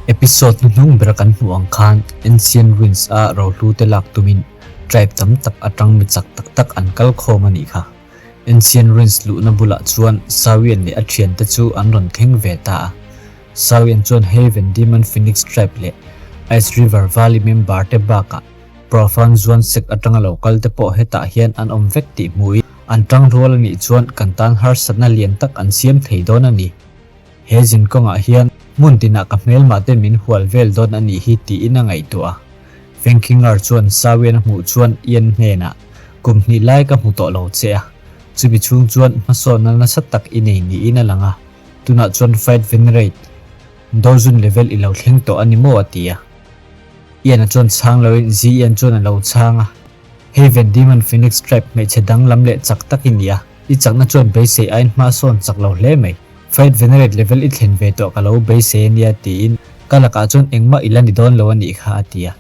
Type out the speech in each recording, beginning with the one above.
Episode hnuhnung bera kan hmuh ang khan Ancient Ruins a rohlu te lak tumin tribe tam tak atang mi chak tak tak an kal khawm a nih kha. Ancient Ruins luhna bulah chuan Sawian leh a thiante chu an rawn thleng ve ta a. Sawian chuan Haven Demon Phoenix Tribe leh Ice River Valley member te bakah Profan Zuan Sek atanga lo kal te pawh hetah hian an awm vek tih hmuhin an tang rual a nih chuan kan tan harsatna lian tak an siam thei dawn a ni. He zin kawngah hian hmun tinah ka hmelmah te min hual vel dawn a nih hi tiin a ngaihtuah a. Fengkhingar chuan Sawian a hmuh chuan Ian hnenah, Kum hnih lai ka hmu tawh lo che a, chumi chhung chuan hmasawnna nasa tak i nei niin a lang a, tunah chuan Fight Venerate Dozun level i lo thleng tawh a ni maw a ti a. Ian-a chuan chhang loin Zi-Ian chuan a lo chhang a, Hei Van Diemen Phoenix Tribe hmeichhe danglam leh chak tak i ni a, i chakna chuan beisei aiin hma sawn chak lo hle mai. Fight Venerate level i thlen ve tawh ka lo beisei a nia tiin ka lakah chuan engmah i la ni dawn lo a nih kha a ti a.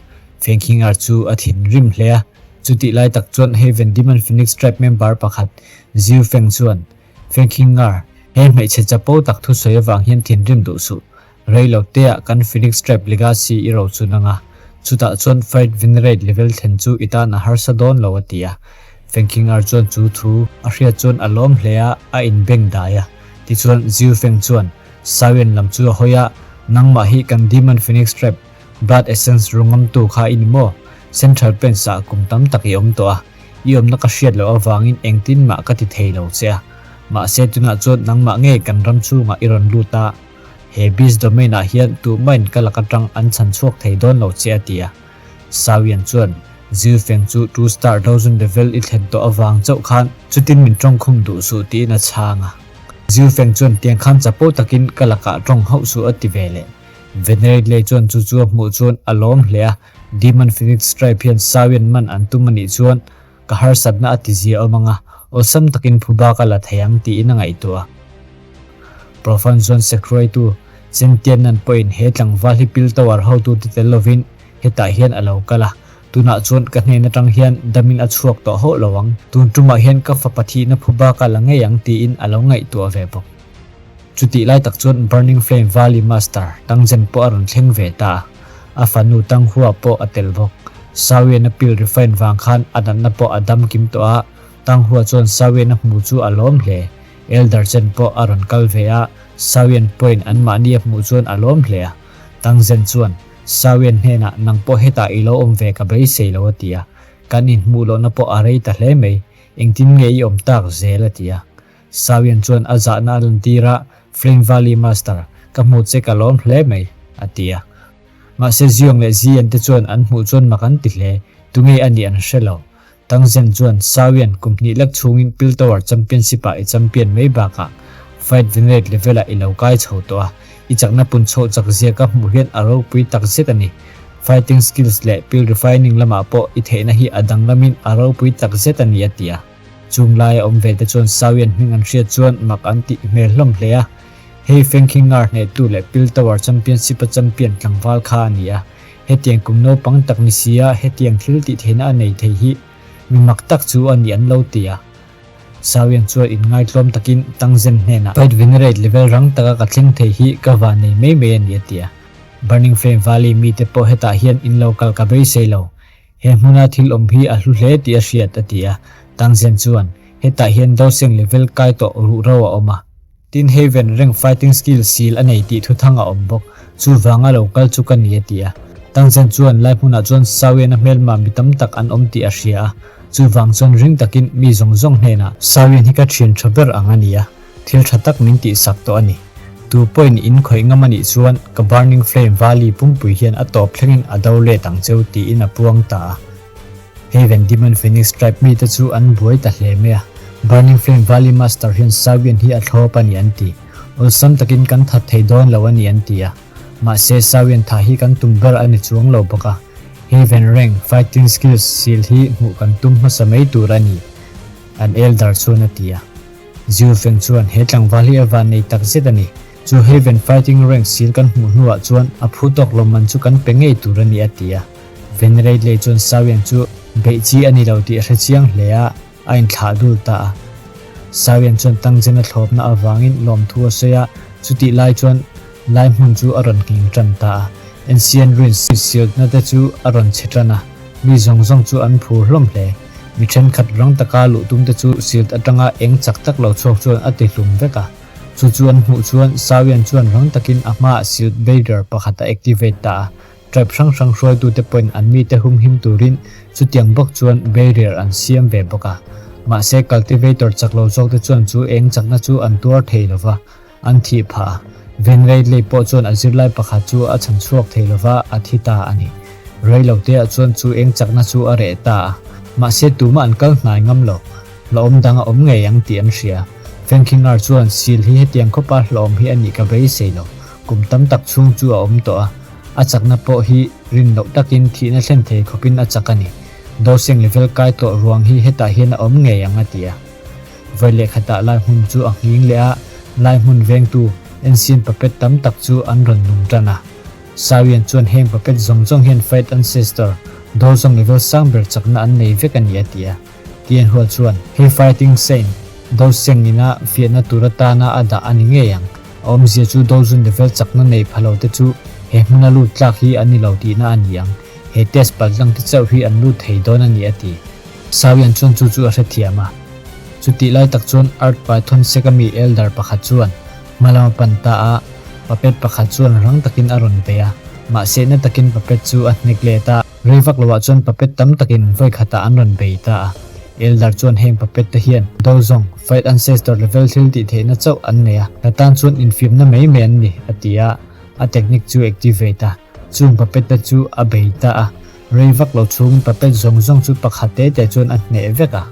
Fengkhingar chu a thinrim hle a, chutih lai tak chuan hei Van Diemen Phoenix Tribe member pakhat Ziu Feng chuan, Fengkhingar, he hmeichhe chapo tak thusawi avang hian thinrim duh suh. Rei lo teah kan Phoenix Tribe Legacy i ro chun anga, chutah chuan Fight Venerate level thlen chu i tan a harsa dawn lo a ti a. Fengkhingar chuan chu thu a hriat chuan a lawm hle a, a inbeng dai a. Tichuan Ziu Feng chuan Sawian lam chu a hawi a, Nangmah hi kan Demon Phoenix Tribe Blood Essence rungamtu kha i ni maw? Central Plains ah kum tam tak i awm tawh a, i awmna ka hriat loh avangin engtin mah ka ti thei lo che a. Mahse tunah chuan nangmah ngei kan ram chhungah i rawn lut a, He beast domain ah hian tuhmain ka lak atang an chhan chhuak thei dawn lo che a ti a. Sawian chuan, Zil Feng chu two star dozen level i thlen tawh avang chauh khan chutin min tawngkhum duh suh tiin a chhang a. Zil Feng chuan tiang khan chapo takin ka lakah tawng hauh suh a ti ve leh. Venerate Lei chuan chu chu a hmuh chuan a lawm hle a, Demon Phoenix Tribe hian Sawian man an tum a nih chuan Ka harsatna a tizia awm anga, awlsam takin phuba ka la thei ang tiin a ngaihtuah a. Profan chuan Sekruaitu, Chentiannan pawhin he tlangval hi pil tower hotute tel lovin hetah hian a lo kal a, tunah chuan ka hnen atang hian damin a chhuak tawh hauh lo ang, tun tumah hian ka fapa thihna phuba ka la ngei ang tiin a lo ngaihtuah ve bawk. Chutih lai tak chuan Burning Flame Valley Master Tangzen pawh a rawn thleng ve ta a, a fanu Tanghua pawh a tel bawk. Sawian a pil refine vang khan a natna pawh a dam kim tawh a, Tanghua chuan Sawian a hmu chu a lawm hle. Elder Chen pawh a rawn kal ve a, Sawian pawhin anmahni a hmuh chuan a lawm hle a. Tangzen chuan, Sawian hnenah nang pawh hetah i lo awm ve ka beisei lo a ti a, kan inhmuh lohna pawh a rei ta hle mai, engtin nge i awm tak zel a ti a. Sawian chuan a zahna a lantir a, Flame Valley Master, ka hmu che ka lawm hle mai, a ti a. Mahse Ziong leh Zian te chuan an hmuh chuan mak an ti hle, tunge a nih an hre lo. Tangzen chuan Sawian kum hnih lek chhungin Piltower Championship ah i champion mai bakah Fight Venerate level ah i lo kai chho tawh a, i chakna pun chhoh chak zia ka hmuh hian a ropui tak zet a ni. Fighting skills leh pil refining lamah pawh i theihna hi a danglamin a ropui tak zet a ni, a ti a. Chung laia awm ve te chuan Sawian hming an hriat chuan mak an tih hmel hlawm hle a. Hei Fengkhingar hnehtu leh Pil Tower Championship a champion tlangval kha a ni a. Hetiang kum naupang tak ni si a hetiang thil tih theihna a nei thei hi mi mak tak chu a ni an lo ti a. Sawian chuan inngaitlawm takin Tangzen hnenah Fight Venerate level rang taka ka thleng thei hi ka van nei mai mai a ni a ti a. Burning Flame Valley mite pawh hetah hian in lo kal ka beisei lo. He hmuna thil awm hi a hlu hle tih a hriat, a ti a. Tangzen chuan, Hetah hian Doseng level kai tawh ruhro a awm a. Tin Haven rank fighting skill sil a nei tih thuthang a awm bawk. Chuvanga lo kal chu ka ni, a ti a. Tangzen chuan lai hmunah chuan Sawian a hmelma mi tam tak an awm tih a hria a. Chuvang chuan ring takin mi zawng zawng hnenah, Sawian hi ka thian tha ber ang a ni a. Thil tha tak min tihsak tawh a ni. Tu pawhin in khawih ngam a nih chuan ka Burning Flame Valley pumpui hian a tawp thlengin a do let ang cheu tiin a puang ta a. Haven Demon Phoenix Tribe mite chu an buai ta hle mai a. Burning Flame Valley Master hian Sawian hi a thlawp a ni an ti. Awlsam takin kan that thei dawn lo a ni an ti a. Mahse Sawian thah hi kan tum ber a ni chuang lo bawk a. Haven Rank Fighting Skills sil hi hmuh kan tum hmasa mai tur a ni, an Elder chuan a ti a. Ziu Feng chuan he tlangval hi a van nei tak zet a ni. Chu Haven Fighting Rank sil kan hmuh hnuah chuan a phu tawk lo man chu kan pe ngei tur a ni a ti a. Venerate Lei chuan Sawian chu beih chi a ni lo tih a hre chiang hle a, a inthlah dul ta a. Sawian chuan Tangzena thlawpna avangin lawmthu a sawi a, chutih lai chuan. Lai hmun chu a rawn nghing tan ta a. Ancient Ruins siltna te chu a rawn chhe tan a, mi zawng zawng chu an phur hlawm hle. Mi thenkhat rang taka luh tum te chu silt atanga eng chak tak lo chhuak chuan a ti hlum vek a. Chu chu an hmuh chuan Sawian chuan rang takin a hmaah silt barrier pakhat a activate ta a. Tribe hrang hrang hruaitute pawhin an mite humhim turin chutiang bawk chuan barrier an siam ve bawk a. Mahse cultivator chak lo zawkte chuan chu eng chakna chu an tuar thei lo va, an thih phah a. Venraidley pawh chuan a zirlai pakhat chu a chhan chhuak thei lo va, a thi ta a ni. Rei lo teah chuan chu eng chakna chu a reh ta a. Mahse tumah an kal hnai ngam lo. Hlawm dang a awm ngei ang tih an hria. Fenkinger chuan sil hi hetiang khawpa hlawm hi a nih ka beisei lo. Kum tam tak chhung chu a awm tawh a, a chakna pawh hi rin loh takin thihna thlen thei khawpin a chak a ni. Doseng level kai tawh ruang hi hetah hian a awm ngei ang a ti a. Vawi leh khatah lai hmun chu a nghing leh a, lai hmun vengtu Ancient puppet tam tak chu an rawn nung tan a. Sawian chuan heng puppet zawng zawng hian Fate Ancestor, Dozong level sang ber chakna an nei vek a ni a ti a. Tianhua chuan, He Fighting Saint, Doseng ina fiahna tur atana a dah a ni ngei ang. A awmzia chu Dozun level chakna nei pha lo te chu he hmuna lut tlak hi an ni lo tihna a ni ang. He test paltlang te chauh hi an lut thei dawn a ni a ti. Sawian chuan chu chu a hrethiam a. Chutih lai tak chuan Earth Python sek ami Elder pakhat chuan hma lam a pan ta a, puppet pakhat chuan rang takin a rawn bei a, mahse na takin puppet chu a hnek let a. Rei vak loah chuan puppet tam takin vawi khatah an rawn bei ta a. Elder chuan heng puppet te hian do zawng, fight ancestor level thil tih theihna chauh an nei a, ka tan chuan infiamna mai mai an ni, a ti a, a technique chu activate a, chung puppet te chu a bei ta a. Rei vak lo chhungin puppet zawng zawng chu pakhat te te chuan a hneh vek a.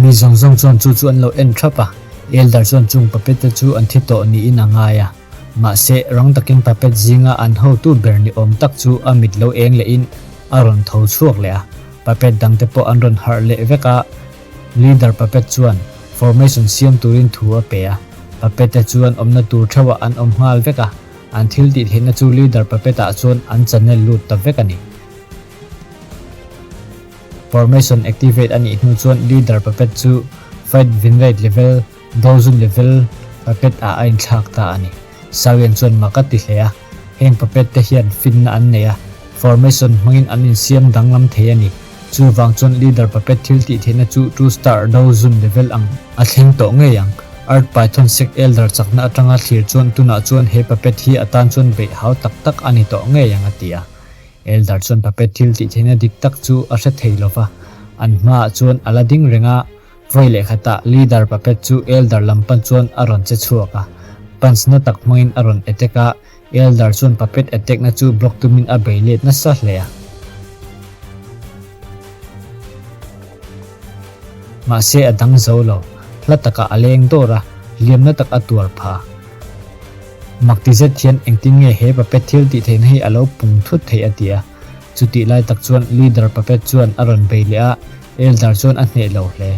Mi zawng zawng chuan chu chu an lo en thap a, Elder chuan chung puppet te chu an thi tawh niin a ngai a. Mahse, rang takin puppet zinga an hotu ber ni awm tak chu a mit lo eng lehin a rawn tho chhuak leh a, puppet dangte pawh an rawn harh leh vek a. Leader puppet chuan formation siam turin thu a pe a, puppet te chuan awmna tur theuhah an awm nghal vek a, an thil tih theihna chu leader puppet ah chuan an channel lut ta vek a ni. Formation activate a nih hnu chuan leader puppet chu fight win rate level dozun level puppet ah a inthlak ta a ni. Sawian chuan mak a ti hle a, heng puppet te hian finna an nei a, formation hmangin an insiam danglam thei a ni. Chuvang chuan leader puppet thil tih theihna chu two star dozun level ang a thleng tawh ngei ang. Earth Python Sek Elder chakna atanga thlir chuan tunah chuan he puppet hi a tan chuan beih hau tak tak a ni tawh ngei ang a ti a. Elder chuan puppet thil tih theihna dik tak chu a hre thei lo va, an hmaah chuan a la ding reng a, vawi leh khatah leader puppet chu Elder lam pan chuan a rawn che chhuak a, punch na tak hmangin a rawn attack a, Elder chuan puppet attack na chu block tumin a bei let nasa hle a. Mahse a dang zo lo, hla takah a leng dawr a, hliamna tak a tuar pha. Mak ti zet hian engtin nge he puppet thil tih theihna hi a lo pung thut theih a ti a. Chutih lai tak chuan leader puppet chuan a rawn bei leh a, Elder chuan a hneh lo hle.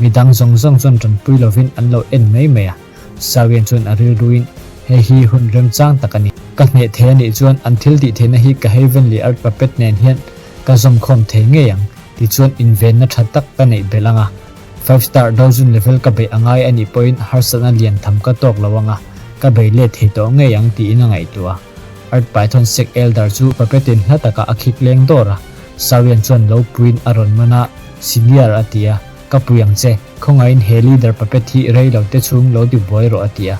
Midang zawng zawng chuan tanpui lovin an lo en mai mai a. Sawian chuan a rilruin, Hei hi hun remchang tak a ni. Ka hneh thei a nih chuan an thil tih theihna hi ka Heavenly Earth Puppet nen hian ka zawmkhawm thei ngei ang. Tichuan invenna tha tak ka neih belh ang a. Five star dozun level ka beih a ngai a nih pawhin harsatna lian tham ka tawk lo ang a, ka bei let thei tawh ngei ang tiin a ngaihtuah a. Earth Python Sek Elder chu Puppet-in hla takah a khik leng dawr a. Sawian chuan lo puiin a rawn man a, Senior a ti a. Ka pui ang che, khawngaihin he leader puppet hi rei lo te chhung lo ti buai rawh a ti a.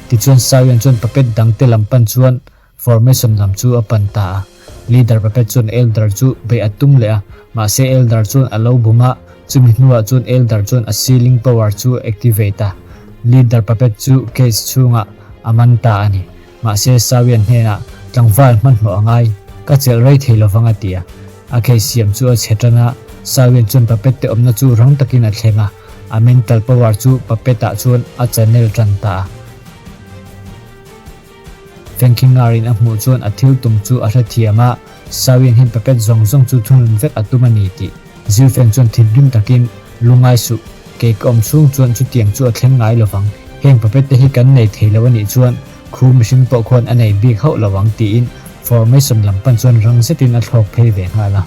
Tichuan Sawian chuan puppet dang te lam pan chuan formation lam chu a pan ta a. Leader puppet chuan Elder chu beih a tum leh a, mahse Elder chuan a lo bum a, chumi hnuah chuan Elder chuan a sealing power chu a activate a. Leader puppet chu case chhungah a man ta a ni. Mahse Sawian hnenah tlangval hmanhmawh a ngai, ka chelh rei thei lovang a ti a. A case siam chu a chhe tan a, Sawian chuan puppet te awmna chu rang takin a thleng a, a mental power chu puppet ah chuan a channel tan ta a. Fengkhingarin a hmuh chuan a thil tum chu a hrethiam a, Sawian hian puppet zawng zawng chu thunun vek a tum a ni tih. Zirfeng chuan thinrim takin, Lungai suh, kei ka awm chhung chuan chutiang chu a thleng ngai lovang. Heng puppet te hi kan nei thei lo a nih chuan khu mihring pawh khuan a nei bik hauh lo ang tiin. Formation lam pan chuan rang zetin a thlawk phei ve nghal a.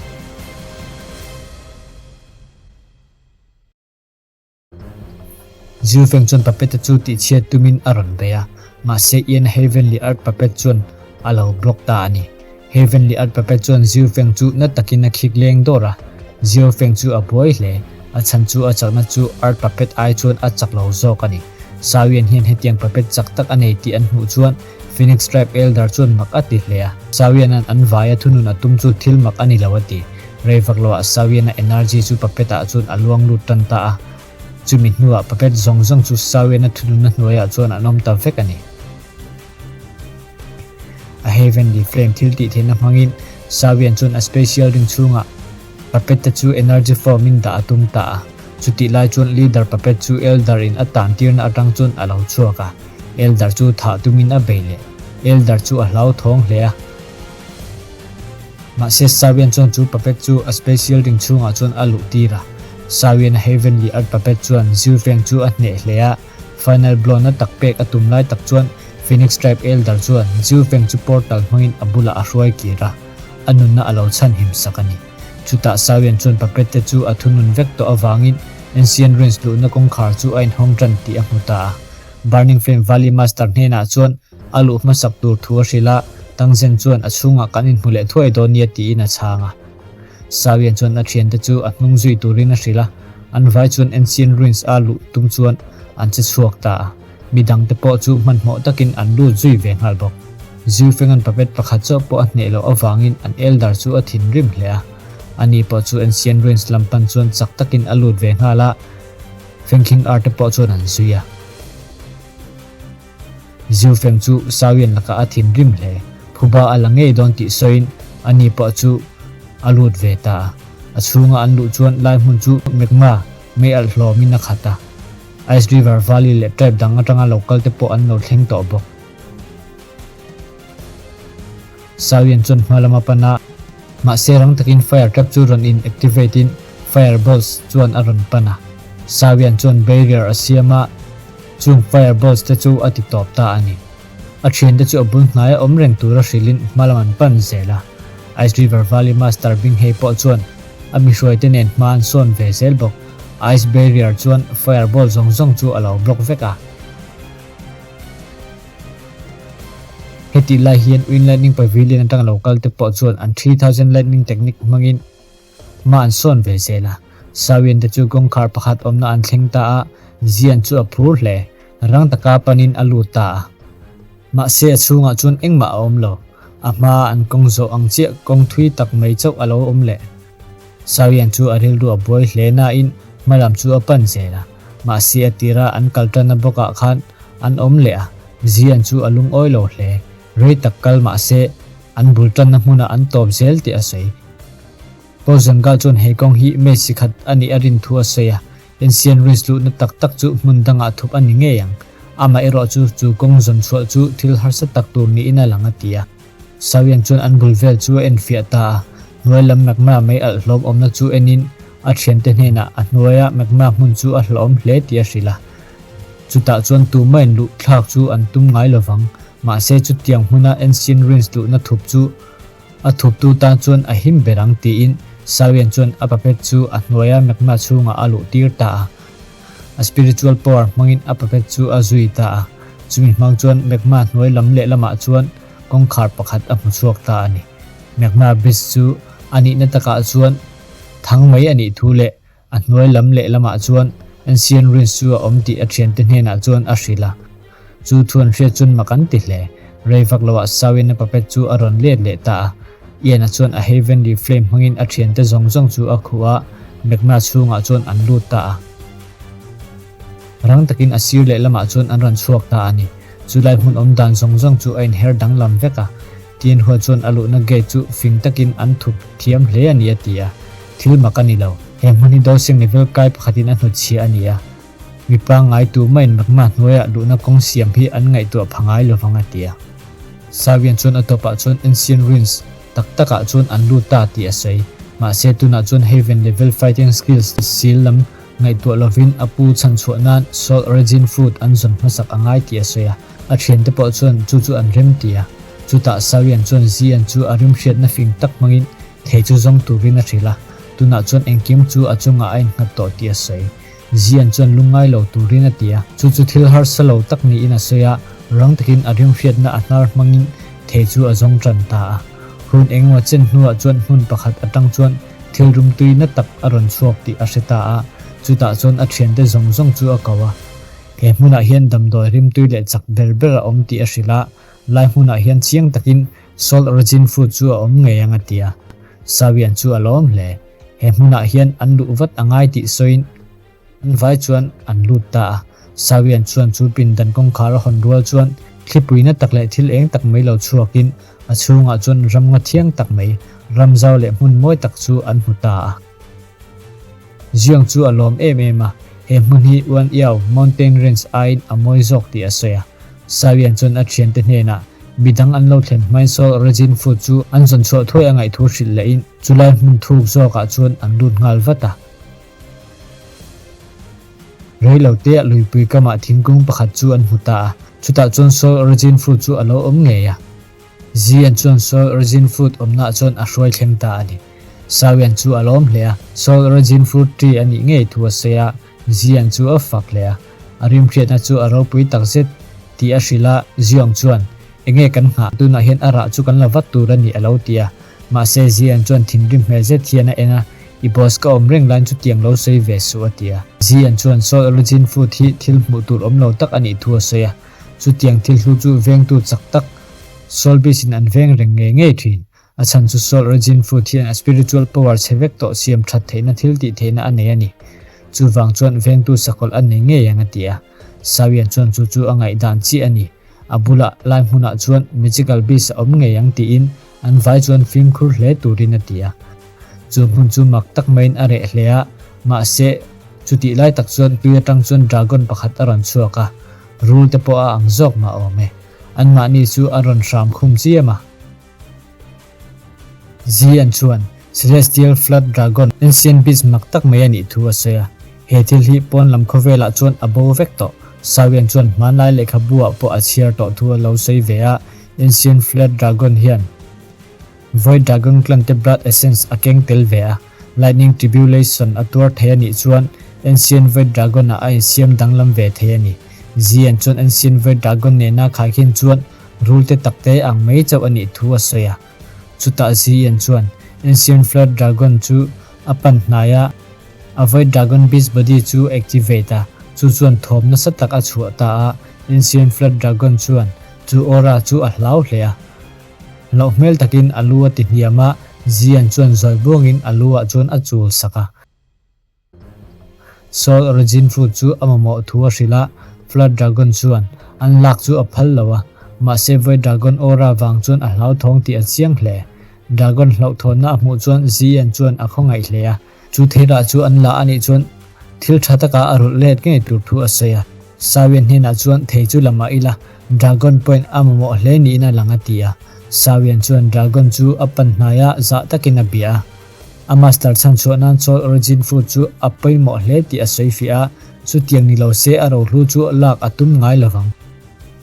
Zilfeng chuan puppet-a chu tihchhiat tumin a rawn bei a, mahse Ian Heavenly Earth puppet chuan a lo block ta a ni. Heavenly Earth puppet chuan Zilfeng chu na takin a khik leng dawr a, Zilfeng chu a buai hle, a chhan chu a chakna chu Earth puppet ai chuan a chak lo zawk a ni. Sawian hian hetiang puppet chak tak a nei tih an hmuh chuan Phoenix Tribe Elder chuan mak a ti hle a, Sawianan an vaia thunun a tum chu thil mak a ni lo a ti. Rei vak loah Sawiana energy chu puppet-ah chuan a luang lut tan ta a. Chumi hnuah puppet zawng zawng chu Sawiana thununna hnuaiah chuan an awm ta vek a ni. A Heavenly Flame thil tih theihna hmangin Sawian chuan a special ring chhungah puppet te chu energy form in dah a tum ta a. Chutih lai chuan leader puppet chu Elder in a tan tirna atang chuan a lo chhuak a. Elder chu thah tumin a bei leh. Elder chu a hlauthawng hle a. Mahse Sawian chuan chu puppet chu a special ring chhungah chuan a luh tir a. Sawian a Heavenly Earth puppet chuan Zirfeng chu a hneh hle a, final blow na tak pek a tum lai tak chuan Phoenix Tribe Elder chuan Zirfeng chu portal hmangin a bulah a hruai kir a, a nunna a lo chhanhim sak a ni. Chutah Sawian chuan puppet te chu a thunun vek tawh avangin Ancient Ruins luhna kawngkhar chu a inhawng tan tih a hmu ta a. Burning Flame Valley Master hnenah chuan a luh hmasak tur thu a hrilh a, Tangzen chuan a chhungah kan inhmu leh thuai dawn nia tiin a chhang a. Sawian chuan a thiante chu a hnung zui turin a hrilh a, an vai chuan Ancient Ruins a luh tum chuan an che chhuak ta a, midangte pawh chu hmanhmawh takin an lut zui ve nghal bawk. Zirfenga'n puppet pakhat chauh pawh a hneh loh avangin an elder chu a thinrim hle a, ani pawh chu Ancient Ruins lam pan chuan chak takin a lut ve nghal a, Fengkhing ar te pawh chuan an zui a. Ziufeng chu Sawian lakah a thinrim hle. Phuba a la ngei dawn tih sawiin ani pawh chu a lut ve ta a. A chhunga an luh chuan lai hmun chu magma mei alh hlawmin a khat a. Ice River Valley leh tribe dang atanga lo kal te pawh an lo thleng tawh bawk. Sawian chuan hma lama pan a, mahse rang takin fire trap chu rawn in activate in fire bolts chuan a rawn pan a. Sawian chuan barrier a siam a, chung fire bolts te chu a ti tawp ta a ni. A thiante chu a bul hnaia awm reng tura hrilhin hma lam an pan zel a. Ice River Valley Master Binghei pawh chuan a mihruaite nen hma an sawn ve zel bawk. Ice barrier chuan fire bolt zawng zawng chu a lo block vek a. Hetih lai hian Win Lightning Pavilion atanga lo kal te pawh chuan an 3000 Lightning Technique hmangin hma an sawn ve zel a. Sawian te chu kawngkhar pakhat awmna an thleng ta a, Zian chu a phur hle. Rang taka panin a lut ta a. Mahse a chhungah chuan engmah a awm lo. A hmaa an kawng zawh ang chiah kawng thui tak mai chauh a lo awm leh. Sawian chu a rilru a buai hle nain hmalam chu a pan zel a. Mahse a tira an kal tanna bawkah khan an awm leh a, Zian chu a lungawi lo hle. Rei tak kal mahse an bul tanna hmunah an tawp zel tih a sawi. Paul Zangal chuan he kawng hi maze chi khat a nih a rin thu a sawi a, Ancient Ruins luhna tak tak chu hmun dangah thup a ni ngei ang. Amaherawh chu chu kawng zawn chhuah chu thil harsa tak tur niin a lang a ti a. Sawian chuan an bul vel chu a enfiah ta a, hnuai lam magma mei alh hlawm awmna chu enin a thiante hnenah a hnuaia magma hmun chu a hlawhawm hle tih a hrilh a. Chutah chuan tumain luh thlak chu an tum ngai lovang, mahse chutiang hmuna Ancient Ruins luhna thup chu a thuptu tan chuan a him ber ang tiin Sawian chuan a puppet chu a hnuaia magma chhungah a luh tir ta a. A spiritual power hmangin a puppet chu a zui ta a, chumi hmang chuan magma hnuai lam leh lamah chuan kawngkhar pakhat a hmu chhuak ta a ni. Magma bridge chu a nihna takah chuan thang mai a nih thu leh a hnuai lam leh lamah chuan Ancient Ruins chu a awm tih a thiante hnenah chuan a hrilh a. Chu thu an hriat chuan mak an ti hle. Rei vak loah Sawina puppet chu a rawn let leh ta a. Ian-a chuan a Heavenly Flame hmangin a thiante zawng zawng chu a khuh a, magma chhungah chuan an lut ta a. Rang takin a sir lehlamah chuan an rawn chhuak ta a ni. Chulai hmun awm dan zawng zawng chu a inher danglam vek a. Tianhua chuan a luhna gate chu fing takin an thup thiam hle a ni a ti a. Thil mak a ni lo. He hmun hi Dosing level kai pakhatin a hnutchhiah a ni a. Mi pangngai tu maiin magma hnuaiah luhna kawng siam hi an ngaihtuah pha ngai lovang a ti a. Sawian chuan a tawpah chuan Ancient Ruins tak takah chuan an lut ta tih a sawi. Mahse tunah chuan Heaven level fighting skills sil lam ngaihtuah lovin a pu chhan chhuah nan Soul Origin Fruit an zawn hmasak a ngai tih a sawi a. A thiante pawh chuan chu chu an rem ti a. Chutah Sawian chuan Zian chu a rimhriatna fing tak hmangin thei chu zawng turin a hrilh a, tunah chuan engkim chu a chungah a innghat tawh tih a sawi. Zian chuan lungngai lo turin a ti a, chu chu thil harsa lo tak niin a sawi a, rang takin a rimhriatna a hnar hmangin thei chu a zawng tan ta a. Hun engemaw chen hnuah chuan hmun pakhat atang chuan thil rumtui na tak a rawn chhuak tih a hre ta a, chutah chuan a thiante zawng zawng chu a ko a. He hmunah hian damdawi rimtui leh chak ber ber a awm tih a hrilh a, lai hmunah hian chiang takin Salt Origin Fruit chu a awm ngei ang a ti a. Sawian chu a lawm hle. He hmunah hian an luh vat a ngai tih sawiin an vai chuan an lut ta a. Sawian chuan chu pindan kawngkhar a hawn rual chuan thlipui na tak leh thil eng tak mai lo chhuakin a chhungah chuan ramnga thiang tak mai, ram zau leh hmun mawi tak chu an hmu ta a. Ziang chu a lawm em em a, he hmun hi Uan Iau Mountain Range aiin a mawi zawk tih a sawi a. Sawian chuan a thiante hnenah midang an lo thlen hmain Soul Origin Fruit chu an zawn chhuah thuai a ngaih thu hrilh lehin chulai hmun thuk zawkah chuan an lut nghal vat a. Reilo teah luipui kamah thingkung pakhat chu an hmu ta a, chutah chuan Soul Origin Fruit chu a lo awm ngei a. Zian chuan Soul Origin Fruit awmnaah chuan a hruai thleng ta a ni. Sawian chu a lawm hle a, Soul Origin Fruit Tree a nih ngei thu a sawi a, Zian chu a fak hle a. A rimhriatna chu a ropui tak zet tih a hrilh a, Ziong chuan, Enge kan nghah, tunah hian a rah chu kan la vat tur a ni a lo ti a. Mahse Zian chuan thinrim hmel zet hian a en a, I boss ka awm reng laiin chutiang lo sawi ve suh a ti a. Zian chuan Soul Origin Fruit hi thil hmuh tur awm lo tak a nih thu a sawi a, chutiang thil hlu chu vengtu chak tak Soul Beast in an veng reng ngei ngei thin. A chhan chu Soul Origin Fruit hian a spiritual power chhe vek tawh siam that theihna thil tih theihna a nei a ni. Chuvang chuan vengtu sakawlh a nei ngei ang a ti a. Sawian chuan chu chu a ngaihdan chiah a ni. A bulah lai hmunah chuan magical beast a awm ngei ang tiin an vai chuan fimkhur hle turin a ti a. Chu hmun chu mak tak maiin a reh hle a, mahse chutih lai tak chuan tui atang chuan dragon pakhat a rawn chhuak a, rul te pawh a ang zawk mah awm e. Anmahni chu a rawn hram khum chiam a. Zian chuan Celestial Flood Dragon ancient beast mak tak mai a nih thu a sawi a, he thil hi pawn lam khawvelah chuan a bo vek tawh. Sawian chuan hmanlai lehkhabu ah pawh a chhiar tawh thu a lo sawi ve a, Ancient Flood Dragon hian Void Dragon Clan te Blood Essence a keng tel ve a, Lightning Tribulation a tuar thei a nih chuan Ancient Void Dragon ah a insiam danglam ve thei a ni. Zian chuan Ancient Void Dragon nena khaikhin chuan Rul te tak te ang mai chauh a nih thu a sawi a. Chutah Zian chuan Ancient Flood Dragon chu a pan hnai a, a Void Dragon Beast Body chu activate a, chu chuan thawm nasa tak a chhuah ta a. Ancient Flood Dragon chuan chu aura chu a hlau hle a. Hlauh hmel takin a lu a ti hniam a, Zian chuan zawi buangin a lu ah chuan a chul sak a. Soul Origin Fruit chu a mamawh thu a hrilh a, Flood Dragon chuan an lak chu a phal lo a, mahse Void Dragon aura vang chuan a hlauthawng tih a chiang hle. Dragon hlauhthawnna a hmuh chuan Zian chuan a khawngaih hle a, chu theirah chu an la a nih chuan thil tha taka a rulh let ngei tur thu a sawi a. Sawian hnenah chuan thei chu la mah ila, Dragon point a mamawh hle niin a lang a ti a. Sawian chuan Dragon chu a pan hnai a, zah takin a bia a. A master chhan chhuah nan Soul Origin Fruit chu a pawimawh hle tih a sawi fiah a, chutiang ni lo se a rohlu chu lak a tum ngai lo vang.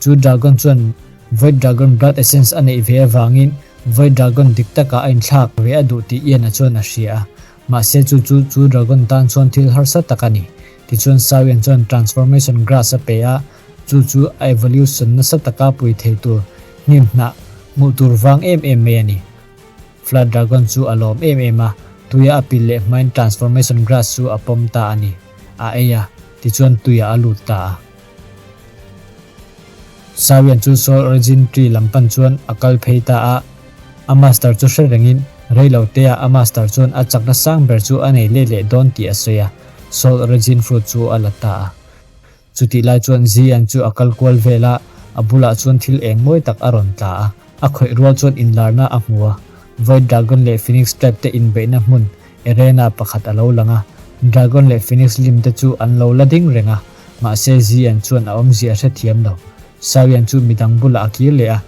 Chu dragon chuan Void Dragon Blood Essence a neih ve avangin Void Dragon dik takah a inthlak ve a duh tih Ian-a chuan a hria a, mahse chu chu chu dragon tan chuan thil harsa tak a ni. Tichuan Sawian chuan Transformation Grass a pe a, chu chu a evolution nasa taka pui thei tur hnim hnah hmuh tur vang em em mai a ni. Flood Dragon chu a lawm em em a, tuia a pil leh hmain Transformation Grass chu a pawm ta a ni. A ei a, tichuan tuiah a lut ta a. Sawian chu Soul Origin Tree lam pan chuan a kal phei ta a, a master chu hre rengin reilo teah a master chuan a chakna sang ber chu a nei let leh dawn tih a sawi a, Soul Origin Fruit chu a la ta a. Chutih lai chuan Zian chu a kal kual vel a, a bulah chuan thil eng mawi tak a rawn tla a. A khawih rual chuan inlarna a hmu a, Void Dragon leh Phoenix Tribe te inbeihna hmun arena pakhat a lo lang a. Dragon leh Phoenix lim te chu an lo la ding reng a, mahse Zian chuan a awmzia a hrethiam lo. Sawian chu midang bulah a kir leh a.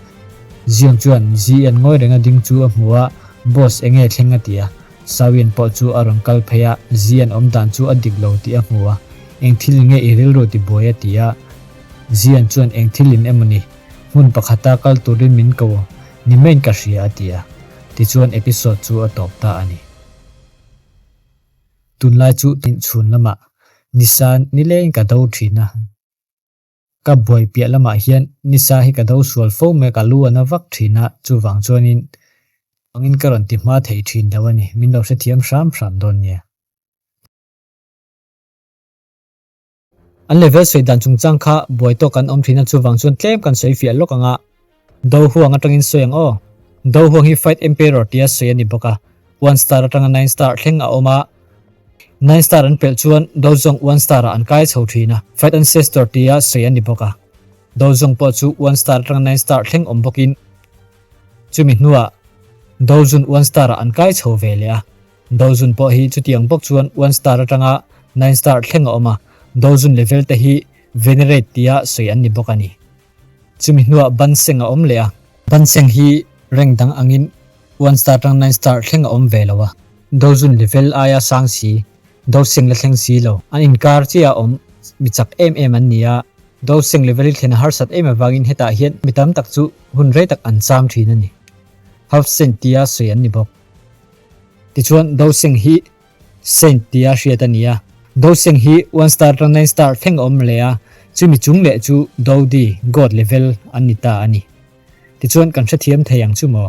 Zion chuan Zian ngawi renga ding chu a hmu a, Boss enge thleng a ti a. Sawian pawh chu a rawn kal phei a, Zian awm dan chu a dik lo tih a hmu a, Eng thil nge i rilru ti buai a ti a. Zian chuan eng thil in emaw ni? Hmun pakhata kal turin min ko. Ni maiin ka hria a ti a, tichuan episode chu a tawp ta a ni. Tunlai chu chhun lamah nisa nileng ka do thin a. Ka buai piah lamah hian nisa hi ka do sual fo mai a, ka lu a na vak thin a, chuvang chuanin angin ka rawn ti hma thei thin lo a ni, min lo hrethiam hram hram dawn nia. An level sawi dan chungchang kha buai tawk an awm thin a, chuvang chuan tlem kan sawi fiah lawk ang a, Do huang atangin sawi ang aw. Do huang hi Fight Emperor tia sawi a ni bawk a, one star atanga nine star thleng a awm a, nine star an pelh chuan Do zawng one star ah an kai chho thin a, Fight Ancestor tia sawi a ni bawk a, Do zawng pawh chu one star atanga nine star thleng awm bawkin chumi hnuah Do zun one star ah an kai chho ve leh a, Do zun pawh hi chutiang bawk chuan one star atanga nine star thleng a awm a, Do zun level te hi Venerate tia sawi an ni bawk a ni. Chumi hnuah Banseng a awm leh a. Banseng hi rank dang angin one star atang nine star thleng a awm ve lo a. Dozun level aia sang si, Doseng la thleng si lo. An inkar chiah a awm mi chak em em an ni a. Doseng level hi thlen a harsat em avangin hetah hian mi tam tak chu hun rei tak an cham thin a ni. Half cent tia sawi an ni bawk. Tichuan Doseng hi Saint tia hriat a ni a. Doseng hi one star atang nine star thleng a awm leh a, chumi chung leh chu Dodi, God level, an ni ta a ni. Tichuan kan hrethiam thei ang chu maw?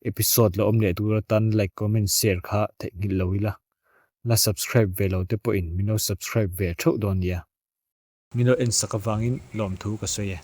Episode la awm leh tur atan like, comment, share kha theihnghilh lo ila. La subscribe ve lo te pawhin min lo subscribe ve theuh dawn nia. Min lo ensak avangin lawmthu ka sawi e.